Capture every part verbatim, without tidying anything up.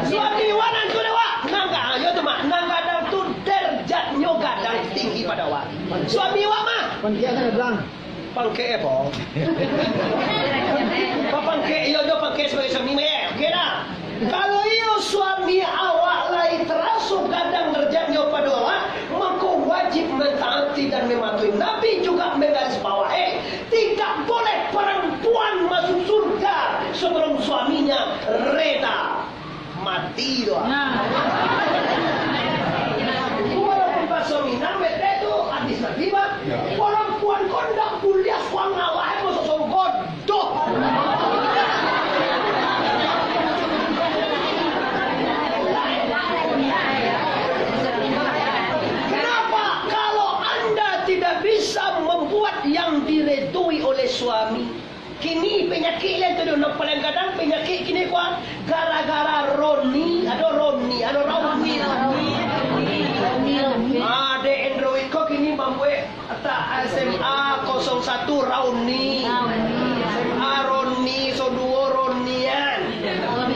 Suami wak nan tu dek wak. Nan ga-, yo tu, Mak. Nan gadang tu derajatnyo gadang tinggi pado wak. Suami wak mah. Pangkek nan gadang. Pangkek apo? Papangkek iyo jo pangkek sabagai suami, meh. Oke dah. Kalau iyo suami awak lai taraso gadang derajatnyo pado awak, mako wajib mentaati dan mematuhi. Nabi juga menggarisbawahi, tidak boleh perempuan masuk surga sebelum suaminya reda. Mati tu, ah. Nah. Walaupun baso Minang, bete tu hadis Nabi, bah. Ya. Perempuan ko ndak buliah suang awak masuk surga doh. Kenapa? Kalau anda tidak bisa membuat yang diredoi oleh suami, kini panyakik lain tu, nan paling gadang panyakik kini ko, gara-gara Roni, ado Roni, ado Rauni. Ah, dek Android ko kini mambuek tak S M A kosong satu Rauni, S M A Roni, so duo Ronian.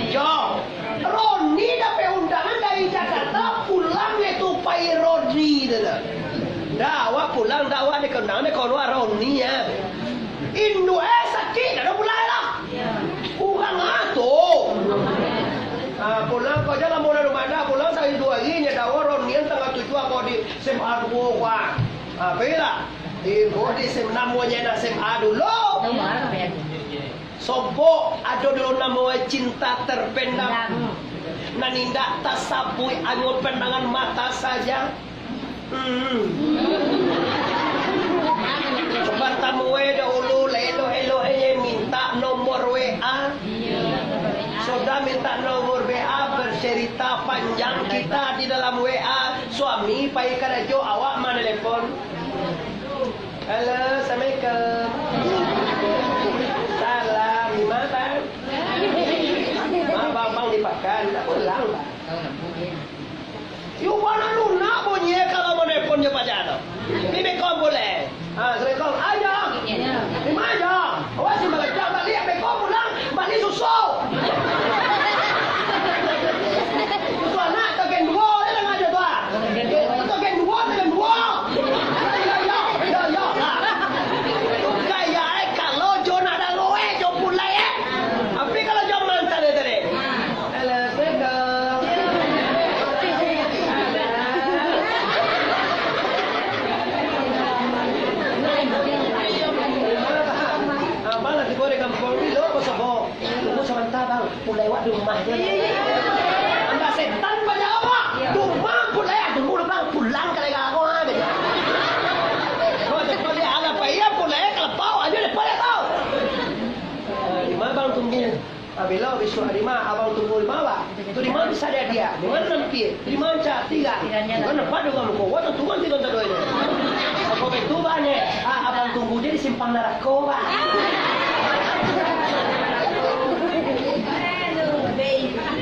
Yo, Roni dapek undangan dari Jakarta, pulang itu pai Roni tu. Dah, awak pulang, dah, awak dek undangan, dek kalua Roni, ya. Induak e sakik, dak ado pulai lah. Urang ato. Ah, pulang ko aja lah, mula rumah dah. Pulang sahari duo hari, nyo dawo Ronian tangah tujuah ko di S M A duo ko, ah. Ah, pai lah. Di, ko di S M A, namonyo S M A dulu. Sobok ado dulu namonyo cinta terpendam. Nan indak tasabuik, anyo pandangan mata saja. Hmm. Batamue dahulu, elok-elok e minta nomor W A. Sudah minta nomor W A, bercerita panjang kita di dalam W A. Suami pai karajo, awak manelepon. Halo, assalamualaikum. Salam, di ma, Bang? Ma, Bang, Bang di pakan, ndak pulang, Bang. Yo, bana lunak bunyi kalau manelepon jo paja tu. Bibik kau boleh. Ah, assalamualaikum. Aja. Di ma aja? Awak si malajak baliak, beko pulang, baliak susu. Susu anak, tu gen duo, dia lah ngaja tu, ah. Tu gen duo, tu gen duo. Yo, yo, yo, yo, yo. Ah. Tu gaya, eh, kalau jo nak dalo, eh, jo pulai, eh. Tapi kalau jo mantan, eh, tadi. Halo, assalamualaikum. Abang lah tibo di kampuang, bilo ko sobok. Tunggu sabanta, Bang. Pulai awak di rumah aja. Tambah setan banyak awak. Di rumah pulai, tunggu dulu, Bang. Pulang ka lega ko, ha, gitu. Ko, ko, alah, pai, pulai, kalau bau, aja deh, pulai, bau. Di ma, Bang, tunggu? Ah, bilo bisuak di ma, abang tunggu di ma, Bang? Tu di ma bisa dia, dia? Di ma nampie? Di ma cak tingga? Bukan nampak dek kamu, ko, wah, tantu kan tiga sadoi ni. Ko itu, Bang, eh. Ah, abang tunggu je di simpang narako, Bang.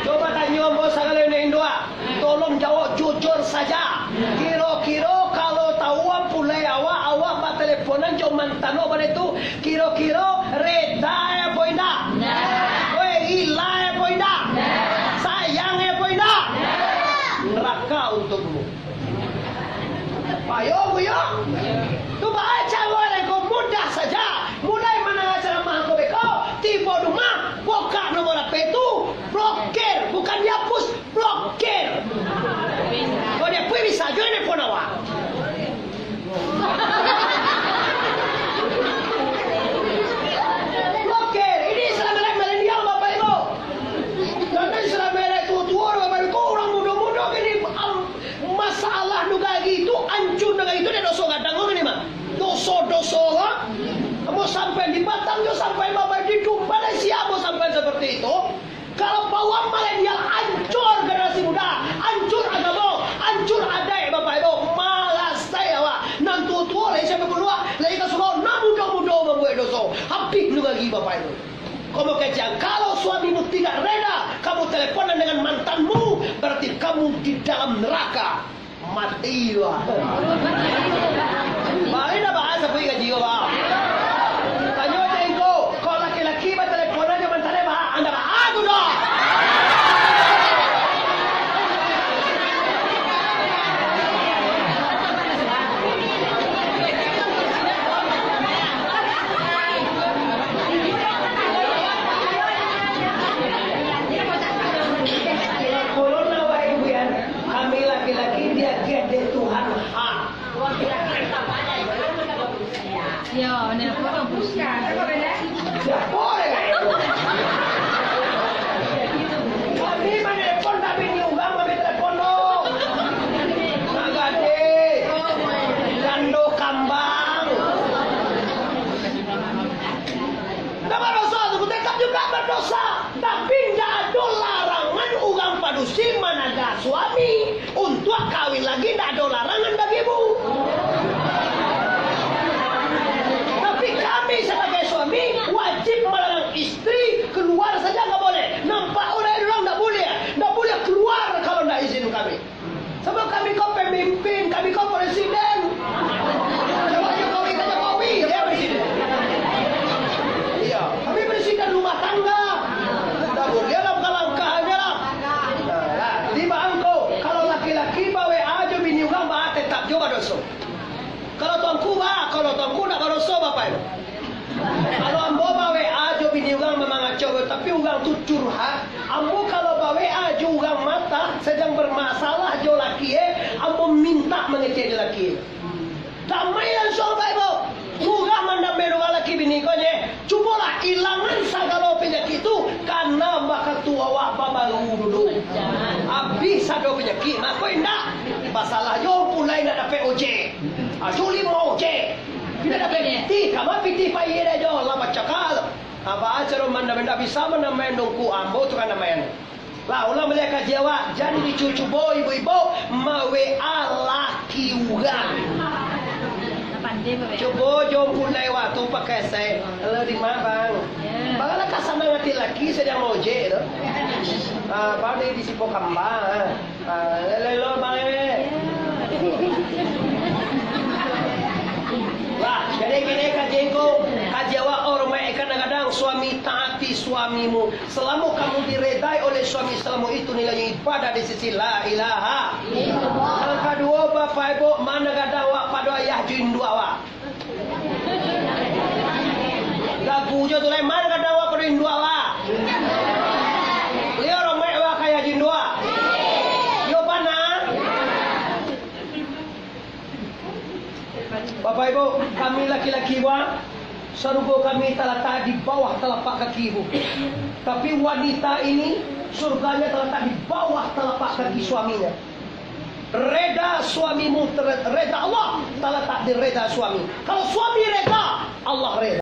Coba tanyo ambo sagalo indak induak. Tolong jawab jujur saja. Kiro-kiro kalau tahu pulai awak, awak bateleponan jo mantan awak bana tu, kiro-kiro reda apo indak? Indak. Weh, gila apo indak? Indak. Sayang apo indak? Indak. Neraka untukmu. Payo, buyo. Tu baa caro ko, mudah saja. Mulai mandanga caramah ko beko, tibo di rumah, bukak nomor H P tu, blokir, bukan dihapus, blokir. Kalau dia pun bisa juo nelpon awak. Blokir. Ini istilah milenial, Bapak Ibu. Karena istilah milenial tuo-tuo, Bapak Ibu, kok urang mudo-mudo gini, am-, masalah nagari tu, ancur nagari tu, dek doso gadang ko gini, Mak. Doso-doso ko. Mau sampai di Batam tu, sampai Bapak Ibu, di Malaysia mau sampai seperti itu. Kalau bawah milenial ancur generasi muda, ancur agamo, ancur adaik, Bapak Ibu, malasai awak. Nan tuo-tuo lai sampai bunuah, lai ka surau, nan mudo-mudo mambuek doso, habih nagari, Bapak Ibu. Kamu kecek, kalau suamimu tidak reda kamu teleponan dengan mantanmu, berarti kamu di dalam neraka. Mati lah. Bari dah baa sabuik gaji ko, Bang? Tanyo Jenggo, kok laki-laki bateleponan jo mantannya, baa? Anda baa tu doh? lagi, ndak ado larangan bagi ibu. Tapi kami sabagai suami wajib malarang istri keluar saja nggak boleh. Nampak urang ndak boleh, ndak boleh keluar kalau ndak izin kami. Sabab kami ko pemimpin, kami ko presiden. Coba Jokowi ka Jokowi, dia presiden. Iya, kami presiden rumah tangga. Ndak boleh lah langkah-langkahnya lah. Nah, di bangko, kalau laki-laki ba-W A jo bini urang, ba tetap jo badoso. Kalau tuanku ba, kalau tuanku ndak badoso, Bapak Ibu. Kalau ambo ba-W A jo bini urang memang acok, tapi urang tu curhat, ambo kalau ba-W A jo urang mata sedang bermasalah jo laki e, ambo minta mangecek jo laki e. Damai langsuang, Bapak Ibu. Urang mandamai urang laki bini ko nye, cubolah ilangan sagalo panyakik tu, kana bakatua awak babaru dulu. Abih sado panyakik, mako indak. Basalah jo pulai nak dapek ojek. Aduh, limo ojek. Indak dapek pitih, kama pitih payie dah jo, lah bacakal. Apa aja ro mandamai, indak bisa mandamai dongku ambo tu kan damai. Lah, ulang baliak kaji awak, jan dicucubo ibu-ibu ma-W A laki urang. Cubo jo pulai waktu pakai se-, lo di ma, Bang? Bang, lah ka sanang ati laki sadang maojek tu. Ah, Bang, di, di Sipo Kambang, ah. Ah, lelo, Bang, eh. Lah, jadi kini kaji ko, kaji awak, oh, rumah ikan kadang suami taati suamimu. Selamo kamu diredai oleh suami, selamo itu nilainyo ibadah di sisi La Ilaha. Nan kaduo, Bapak Ibu, ma nan gadang awak pado ayah jo induak awak? Lagu jo tu lai, ma nan gadang awak pado induak awak? Liau romek awak ka ayah jo induak? Yo, panah. Bapak Ibu, kami laki-laki wa, sarugo kami talatak di bawah talapak kaki ibu. Tapi wanita ini, surganya talatak di bawah talapak kaki suaminya. Reda suamimu, ter-, reda Allah talatak di reda suami. Kalau suami reda, Allah reda.